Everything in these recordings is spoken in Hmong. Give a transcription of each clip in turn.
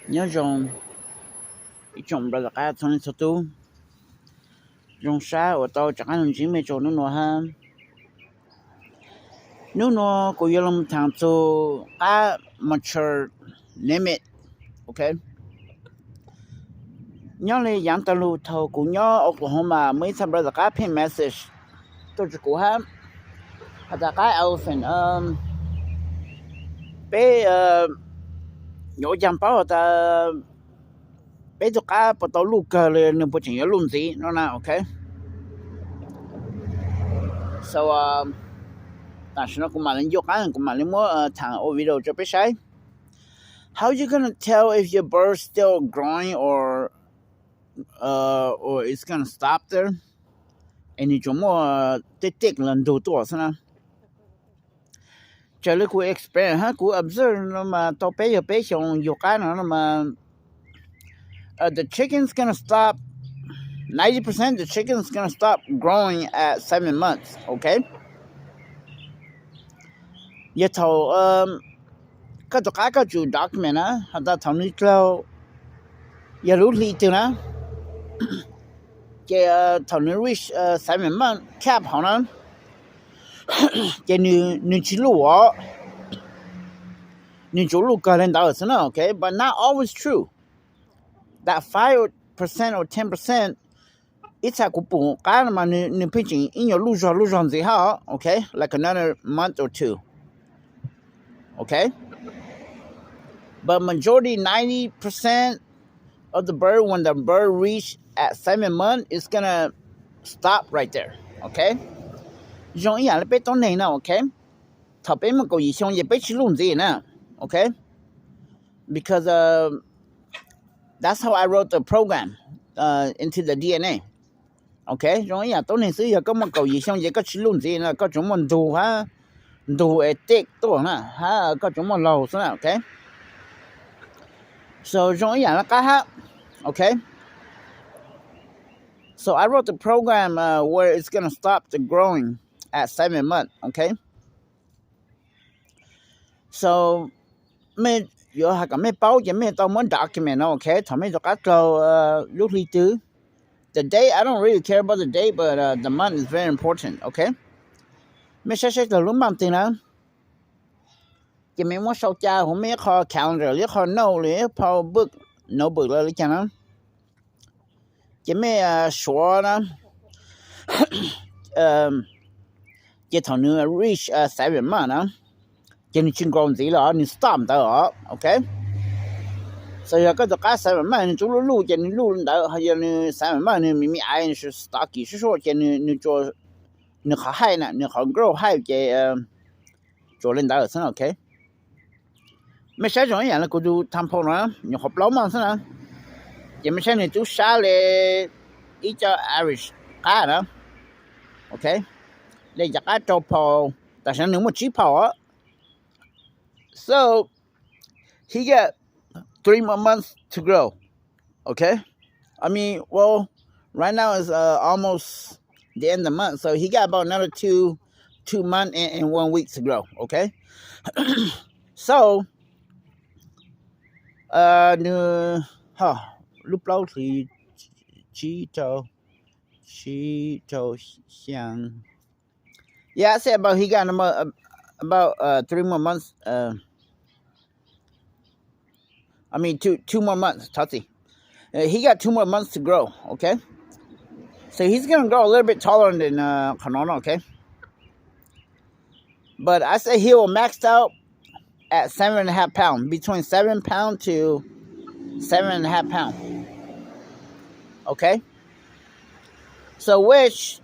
Nyob zoo ib tsoom brother qab txhua leej txhua tub, zoo sab uas tau rov qab los ntsib mej rau hnub nuav hab. Hnub nuav kuv yuav los thaam txug qab mature limit, ok. Nyob li yaav taag lug thaus kuv nyob Oklahoma muaj ib txha brother qab pheej message tuaj rua kuv hab, has tas qab elephant, peb yuav ua caag paub has tas peb tug qab puas tau luj kawg le, nwg puas tseem yuav luj ntxiv no na, ok. So, tam sim no kuv mam li ncu qaab kuv mam li muab thaam ua video rua peb saib. How you gonna tell if your bird still growing or, uh, or it's gonna stop there? Es nwg tsuas muaj tej tej los ntug tuaj xwb na. Raws li kuv experience hab kuv observe no mas tau peb yog peb xyoo yug qab no no mas, uh, the chicken's gonna stop, ninety percent the chicken's gonna stop growing at seven months, ok. Yog thaum koj tug qab koj tsum document na, has tas thaum nwg dlaug yog lub hli twg na, ces thaum nwg reach seven month cap hov na, ces nwg tsis luj os, nwg tsuas luj kawg le ntawd xwb na, ok. But not always true. That five percent or ten percent, ib txha kuv pum qab no mas nwg pheej tseem ib nyuas luj zog luj zog ntxiv hab, ok, like another month or two, ok. But majority, ninety percent of the bird, when the bird reach at seven months, it's gonna stop right there, ok. Zoo ib yam le peb tuab neeg na, ok. Thaum peb muaj kaum yim xyoo ces peb tsis luj ntxiv na, ok. Because, uh, that's how I wrote the program, uh, into the D N A. Ok, zoo ib yam tuab neeg xwb, yog koj muaj kaum yim xyoo ces koj tsis luj ntxiv na, koj tsuas muaj ntug hab, ntug es tej tuaj na, hab koj tsuas muaj laug xwb na, ok. So zoo ib yam le qab hab, ok. So I wrote the program, uh, where it's gonna stop the growing at seven months, ok. So mej yuav has kom mej paub ces mej tau muab document no, ok, thaum mej rov qab dlaug lub hli twg. The date, I don't really care about the date, but, uh, the month is very important, ok. Mej saib saib dlaug lub month twg na, ces mej muab sau ca huv mej ib qho calendar li, ib qho note li, ib phau book, notebook los li caag na, ces mej suav na, ces thaum nws reach seven month na, ces nws tsis grow ntxiv lawm, nws stop ntawd os, ok. So yog koj tus qab seven month nws tsuas luj luj ces nws luj ntawd, yog nws seven month nws me me ais, nws stocky suab suab ces nws, nws qhov height na, nws qhov grow height ces tsuas li ntawd xwb, ok. Mej saib zoo ib yam le kuv tus thamphau no, nyuam qhuav plaub month xwb na, ces mej saib nws tub sab li ib co average qab na, ok, le cov qab rau phau, tam sim no nws muaj tsib phau os. So he got three more months to grow, ok. I mean, well, right now is, uh, almost the end of the month, so he got about another two, two months and, and one week to grow, ok. So, uh, nws, ho, lub plaub hlis tsib rau, tsib rau xyaa. Yeah, I said about he got about, uh, about, uh, three more months, uh, I mean, two, two more months, thov txim. Uh, he got two more months to grow, okay? So he's gonna grow a little bit taller than, uh, qhov no, okay? But I say he will max out at seven and a half pound, between seven pound to seven and a half pound. Okay? So which,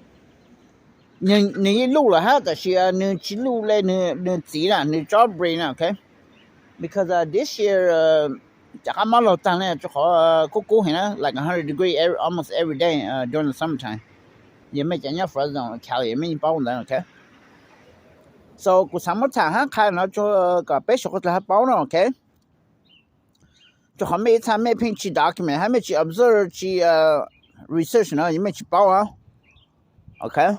nws yeej luj lawm hab, tab sis nws tsis luj le nws txiv na, nws tsob breed na, okay? Because, uh, this year, uh, cov qab mob laug taag le, rua qhov kub kub heev na, like a hundred degree every, almost every day, uh, during the summertime. Yog mej cov nyob Fresno, Cali, mej yeej paub ntawd, okay? So kuv xaav muab tham hab qha no rua kom peb suav dlawg hab paub no, okay? Rua qhov mej ib txha mej pheej tsis document hab mej tsis observe tsis, uh, research no mej tsis paub os, okay?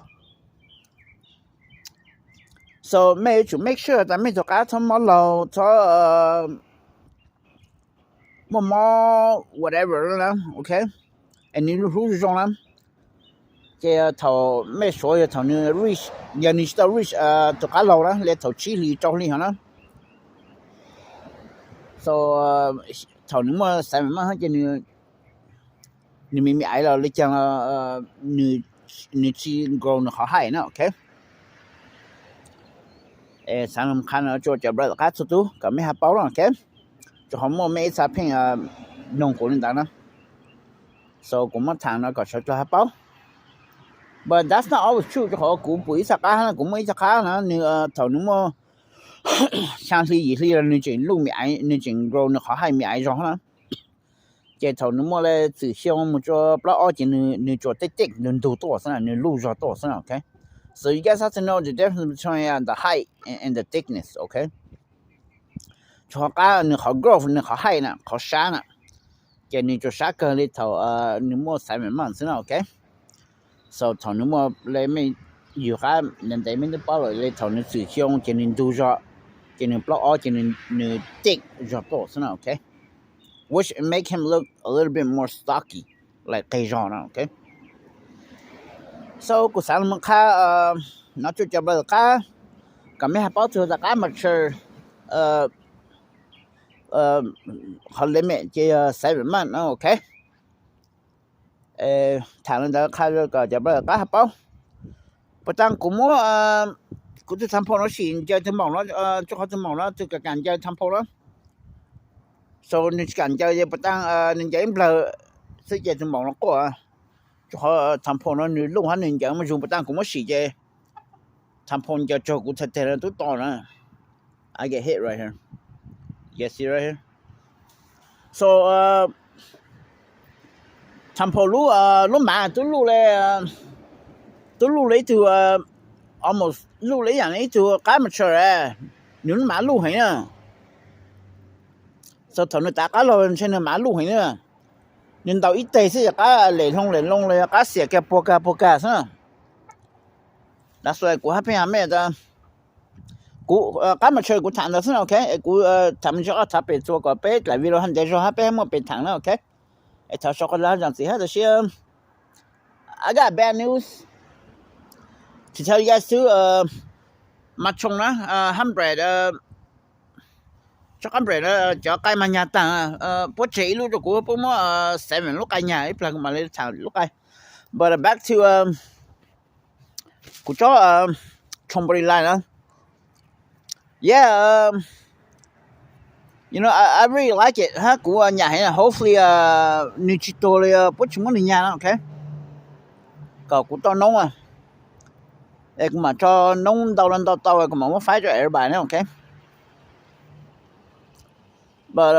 So mej yuav tsum make sure tas mej tus qab txhob mob laug, txhob, uh, muaj mob whatever na, ok, es nws lub hlub zoo zoo na, ces thaum mej suav yog thaum nws reach, yog nws tsis tau reach tus qab laug na, li thaum tsib hlis rau hli hov na, so thaum nws muaj xaiv mem maj ces nws me me aiv los li cas, nws tsis grow nws qhov height na, ok. Xav qha no rua cov brother qab txhua tug kom mej ho paub na, ok. Rua qhov muaj mej ib txha pheej noog kuv li ntawd na, so kuv muab tham no kom sawv dlawg ho paub. But that's not always true, rua qhov kuv pum ib txha qab na, kuv muaj ib txha qab na, nws thaum nws muaj xyaa hli yim hli los nws tseem luj me aiv, nws tseem grow nws qhov height me aiv zog na. Ces thaum nws muaj le txwm xyoo mus rua plaub ob ces nws tsuas tej tej nws ntug tuaj xwb na, nws luj zog tuaj xwb na, ok. So you guys have to know the difference between the height and the thickness, ok. Rua qhov qab nws qhov growth, nws qhov height na, qhov sab na, ces nws tsuas sab kawg li thaum nws muaj xaiv mem maj xwb na, ok. So thaum nws muaj le mej yug qab ntev ntev mej twb paub lawm, li thaum nws txwm xyoo ces nws ntug zog, ces nws plaub ob ces nws thick zog tuaj xwb na, ok. Which make him look a little bit more stocky, like qeg zog na, ok. So kuv xav los qha no rua cov brother qab kom mej ho paub txug tom qab mature qhov limit ces yog xaiv mem maj na, ok. Tham li ntawd qha kom cov brother qab ho paub. Puas tas kuv muab kuv tug tampon no sim ncaws tug maum no, rua qhov tug maum no tug kam kam ncaws tampon no, so nws tsis kam ncaws ces puas tas nws ncaws ib nplawg xwb ces tug maum no quaj. Rua qhov tampon no nws luj hab nws ncaws muaj zug, puas tas kuv muab sim ces tampon ncaws tsaug kuv txhais teg no tub to na. I get hit right here. You guys see right here? So tampon lub, lub mav tub luj le, tub luj le ib tug, almost luj le ib yaam le ib tug qab mature, nws lub mav luj heev na. So thaum nws tav qab laug ntshe nws mav luj heev na. Nws ntaus ib teg xwb yog qab lem hlo lem loo los yog qab xiam kag puag kag puag kag xwb na. That's why kuv hab pheej has mej tas kuv qab mature kuv tham ntawd xwb na, ok. Es kuv tham me ntsis ob thav pem txuas kom peb dlaim video hab ntev zog hab peb muaj pem tham na, ok. Es thov sau qhov lawv zaam txim hab tab sis I got bad news to tell you guys too. Mas tshoo na, hab bread, tsob qab bread na, cov qai mas nyag taag, puab tseg ib lub rua kuv, puab muab seven lub qai nyag ib plag kuv mam li tham lub qai. But back to kuv tsob tshoo npaum li lais na. Yeah, you know, I, I really like it hab kuv nyam heev, hopefully nws tsis tuag li puab tsis muab nws nyag na, ok. Kom kuv tau noob, es kuv mam tso noob ntau los ntau tau kuv mam muab faib rua everybody na, ok. But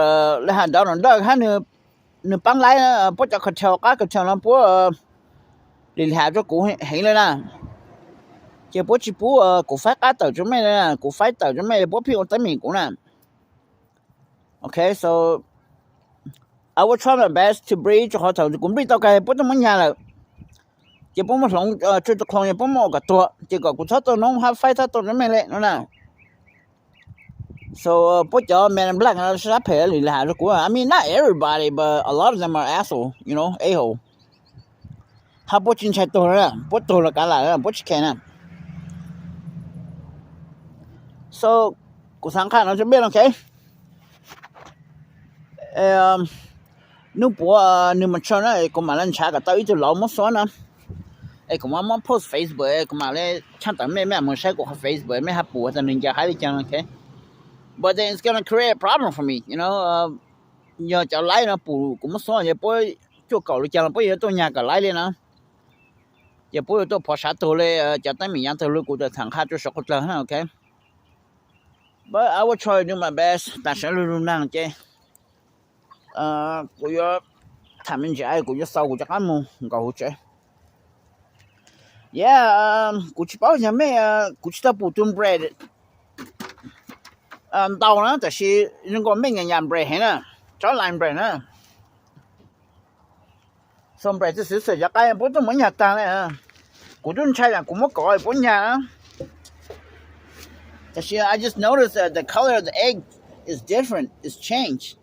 le has Donald Duck hab nws paab laib, puab cov cartel, qab cartel no puab lim has rua kuv heev le na. Ces puab tsis pub kuv faib qab tawm rua mej le na, kuv faib tawm rua mej puab pheej ua teeb meem kuv na. Ok, so I will try my best to breed, rua qhov thaum kuv breed tau kag puab tuaj muab nyag lawm, ces puab muab hloov tsua tus clone, puab muab ua kom tuag, ces kom kuv txhob tau noob hab faib txhob tau rua mej le no na. So puab cov Men in Black sab phem lim has rua kuv, I mean, not everybody, but a lot of them are asshole, you know, a-hole. Hab puab tsis ntshai tuag, puab tuag los kav lam, puab tsis care na. So kuv xaav qha no rua mej no, ok. Nub puav nws mature na, kuv mam le nrhav kom tau ib tug lauv muab xuab na, es kuv mam muab post Facebook, kuv mam le tshaaj tawm mej, mej mus saib kuv qhov Facebook mej hab pum tas nws ncaws haib li cas, ok. But then it's gonna create a problem for me, you know. Yog cov laib no pum kuv muab xuab ces puab cuaj kaum li cas los puab yuav tuaj nyag kom laib li na. Ces puab yuav tuaj phov sav tug le, cov teeb meem yaav tug le kuv tawm tham qha rua saum qhov dlawg na, ok. But I will try to do my best, tam sim lug lug naag ces kuv yuav tham me ntsis, kuv yuav xau kuv rov qab mus nkaum huv tsev. Yeah, kuv tsis paub yog mej, kuv tsis tau pum tug bread ntau na, tab sis zoo nkaus mej nyam nyam bread heev na, tsob lime bread na. So bread txwv xwm txwm cov qai puab tuaj muab nyag taag le, kuv tub ntshai tas kuv muab kov puab nyag na. Tab sis I just noticed that the color of the egg is different, it's changed.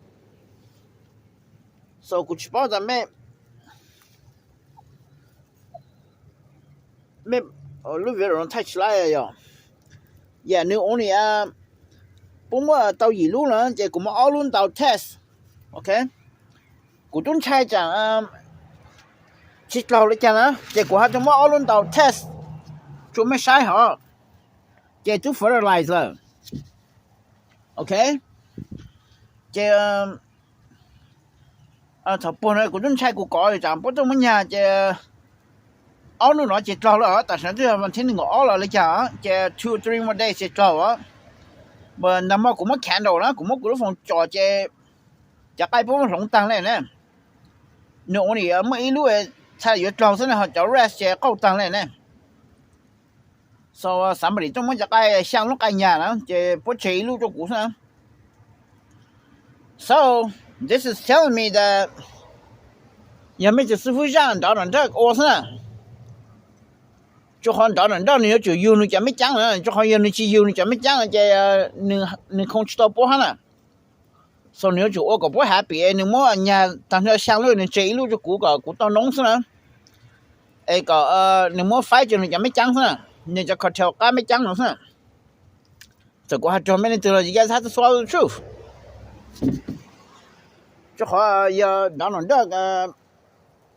Kuv tsis paub tas mej, mej, lub video no thaij tsis laib yog, yam nws ua ni, puab muab tau yim lub no ces kuv muab ob lub ntau test, ok. Kuv tub ntshai tsam tsis dlaug li cas na, ces kuv ho tau muab ob lub ntau test rua mej saib hov, ces twb fertilize lawm, ok. Ces thaum puag no kuv tub ntshai kuv kov tsam puab tuaj muab nyag ces ob nub no ces dlaug lawm, tam sim no twb yog vas thib nees nkaum ob los li cas, ces two three more days ces dlaug. Ntag hmo kuv muab candle na, kuv muab kuv lub foos tsom ces cov qaib puab muab hloov taag le ne. Nws ua li muaj ib lub txhaj yuav dlaug xwb ne, ho cov rest ces qauj taag le ne. So somebody tuaj muab cov qaib, xyaa lub qaib nyag na ces puab tseg ib lub rua kuv xwb na. So this is telling me that yog mej tus xib fwb zaaj nrov nrog nraj ua xwb na. Rua qhov nrov nrog nraj nws yuav tsum yug nws cov mej caab na, rua qhov yog nws tsis yug nws cov mej caab no ces nws khoo tsis tau puab hab na. So nws yuav tsum ua kom puab happy, nws muab nyag taag nrho xyaa lub, nws tseg ib lub rua kuv kom kuv tau noob xwb na. Es kom nws muab faib rua nws cov mej caab xwb na, nws cov cartel qab mej caab no xwb na. Txawm kuv has rua mej leej twg los you guys have to swallow the truth. Rua qhov yog nrov nrog nraj,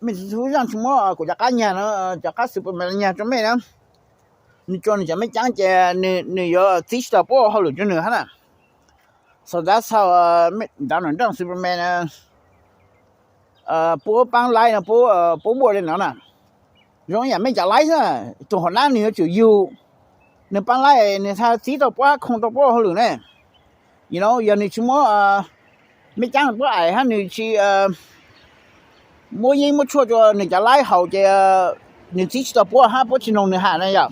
mej tus xib fwb zaaj tsis muab kuv cov qab nyag no, cov qab Superman nyag rua mej na, nws rua nws cov mej caab ces nws yuav txib tsis tau puab ua hauj lwm rua nws hab na. So that's how nrov nrog nraj Superman puab paab laib no, puab muaj li no na. Zoo yam mej cov laib xwb, tug hauv nab nws yuav tsum yug, nws paab laib nws txhaj txib tau puab, khoo tau puab ua hauj lwm ne. You know, yog nws tsis muab mej caab puab aim hab nws tsis muab yeeb muab tshuaj rua nws cov laib haus ces nws txib tsis tau puab hab puab tsis noog nws has na yom.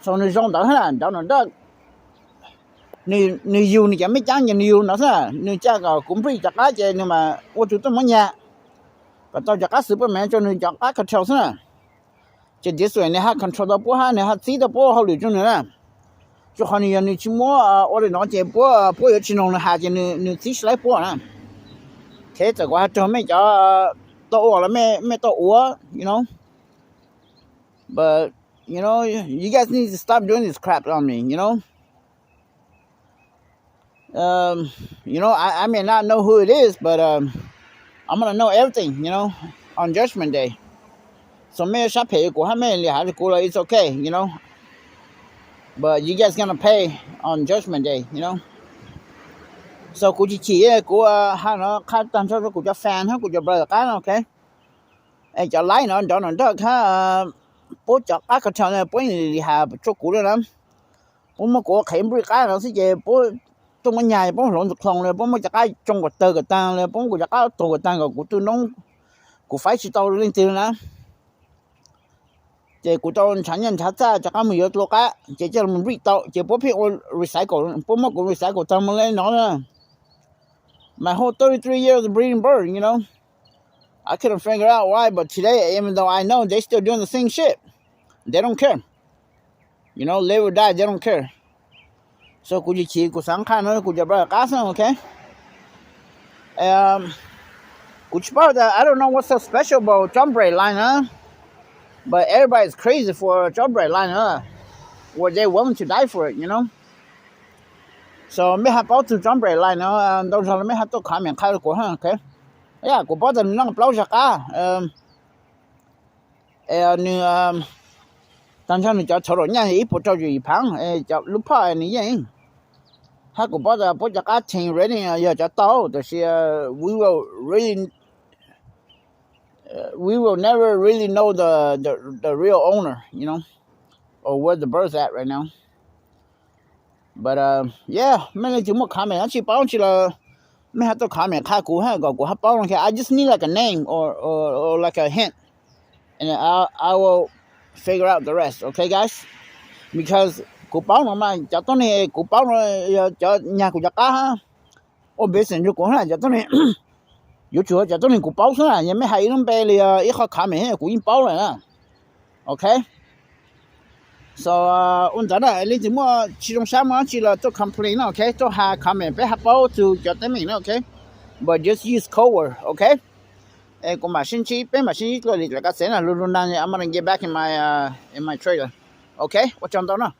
So nws zoo ntawd hab, nrov nrog nraj, nws yug nws cov mej caab ces nws yug ntawd xwb, nws ca kom kuv nprig cov qab ces nws mas ua tug tuaj muab nyag kom tau cov qab Superman rua nws cov qab cartel xwb na. Ces this way nws hab control tau puab hab nws hab txib tau puab ua hauj lwm rua nws na. Rua qhov nws yog nws tsis muab ua li no ces puab, puab yuav tsis noog nws has ces nws txib tsis laib puab na. Thaum kuv has rua mej cov tau ua los mej tau ua, you know. But you know, you guys need to stop doing this crap on me, you know. Um, you know, I, I may not know who it is, but um, I'm gonna know everything, you know, on Judgment Day. So mej yuav sab phem kuv hab mej li has rua kuv los it's okay, you know. But you guys gonna pay on Judgment Day, you know. So kuv chim chim, kuv has no qha taag nrho rua kuv cov fan hab kuv cov brother qab no, ok. Es cov laib no nrov nrog nraj hab, puab cov qab cartel no puab li has rua kuv le na. Puab muab kuv ua qhev nplig qab no xwb ces puab tuaj muab nyag, puab hloov ntawm khoom le, puab muab cov qab tsoo kom tawg kom taag le, puab muab kuv cov qab tuag kom taag kom kuv tug noob, kuv faib tsis tau leej twg na. Ces kuv tau nrhav nyaj nrhav txaj rov qab mus yuav dlua qab ces coj los nplig tau ces puab pheej ua recycle, puab muab kuv recycle taag mus le no na. My whole thirty-three years of breeding bird, you know, I couldn't figure out why, but today, even though I know they still doing the same shit, they don't care. You know, live or die, they don't care. So kuv chim chim kuv xaav qha no kuv cov brother qab xwb, ok. Kuv tsis paub tas, I don't know what's so special about John Bray line, huh? But everybody's crazy for John Bray line, huh? Were they willing to die for it, you know? So mej hab paub txug John Bray line no, ntau zag los mej hab tuaj comment qha rua kuv, ok. Yog kuv paub tas nws noj plaub zag qab, nws, taag nrho nws cov total nyaj ib puas rau caum yim phav, cov lub phoj nws yeej, hab kuv paub tas puab cov qab team ready yog cov tau, tab sis we will really, we will never really know the, the, the real owner, you know, or where the birds at right now. But yeah, mej leej twg muaj comment dlaab tsi paub tsi los mej hab tuaj comment qha kuv hab kom kuv hab paub no. I just need like a name or, or, or like a hint, and I, I will figure out the rest, okay guys? Because kuv paub no mas cov tuab neeg kuv paub no yog cov nyag kuv cov qab hab ua business rua kuv hab, cov tuab neeg, yuav tsum cov tuab neeg kuv paub xwb na, yog mej has ib lub npe li ib qho comment kuv yeej paub lawm na. Ok. So ua ntawd na, leej twg muaj tsi zoo sab muaj dlaab tsi los tuaj complain na, ok, tuaj has comment peb hab paub txug cov teeb meem na, ok. but just use cold water, okay? Kuv mam sib ntsib, peb mam sib ntsib dua li lawm, kaj xev na, lug lug nag, I'm gonna get back in my, uh, in my trailer. Okay, ua tsaug ntau no.